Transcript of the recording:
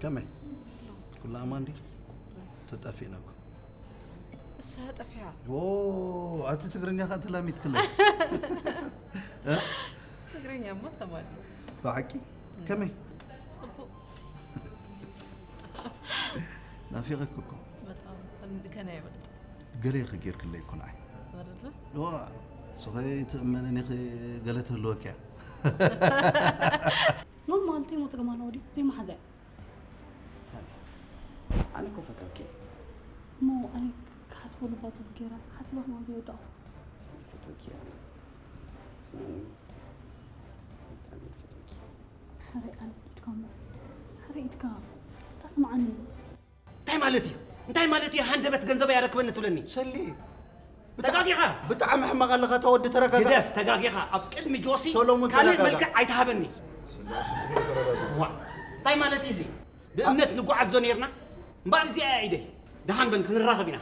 ከመይ? ኩሉ ኣማን ድዩ? ተጣፊእና እኮ። እሳ ጠፊያ። ዎ፣ ኣቲ ትግርኛ ኸኣ ተላሚድክለይ። እ? ትግርኛማ ሰማለሁ። ብሓቂ? ከመይ? ጽቡቅ። ናፊቐክ እኮ። በጣም ከና ይበልጥ። ገለ ኢኺ ጌርክለይ እኮ ንዓይ። አይደለ? ዋ፣ ስኸ ትእመነኒ ኢኺ ገለ ትህልወኪ እያ። ኖርማል፣ እንታይ ሞ ጸገም ኣለዎ ድዩ? ዘይመሓዛ እዩ። ሳሚ፣ ኣነ እኮ ፈተውኪ እየ። እሞ ኣሌክ ክሓስበሉ ባቱ ገይረ ሓሲበ ከማን ዘይወዳኦ። ሳሚ፣ ፈተውኪ እየ ኣነ። ስምዕኒ፣ ብጣዕሚ እየ ፈተውኪ። ሓረይ ኣሌክ ኢድካ እሞ፣ ሓረይ ኢድካ፣ እንታይ ስምዓኒ። እንታይ ማለት እዩ? እንታይ ማለት እዩ? ሃንደበት ገንዘብ ያረክበኒ ትብለኒ? ሰሊ፣ ተጋጊኻ። ብጣዕሚ ሕማቕ ኣለኻ፣ እታ ወዲ ተረጋጋ። ግደፍ፣ ተጋጊኻ። ኣብ ቅድሚ ጆሲ ሰሎሙን ካልእ ተረጋጋ። መልክዕ ኣይትሃበኒ። ዋ፣ እንታይ ማለት እዩ እዚ? ብእምነት ንጓዓዝ ዶ ነይርና? እምበኣር እዚኣ እያ ኢደይ። ደሓን በል፣ ክንራኸብ ኢና።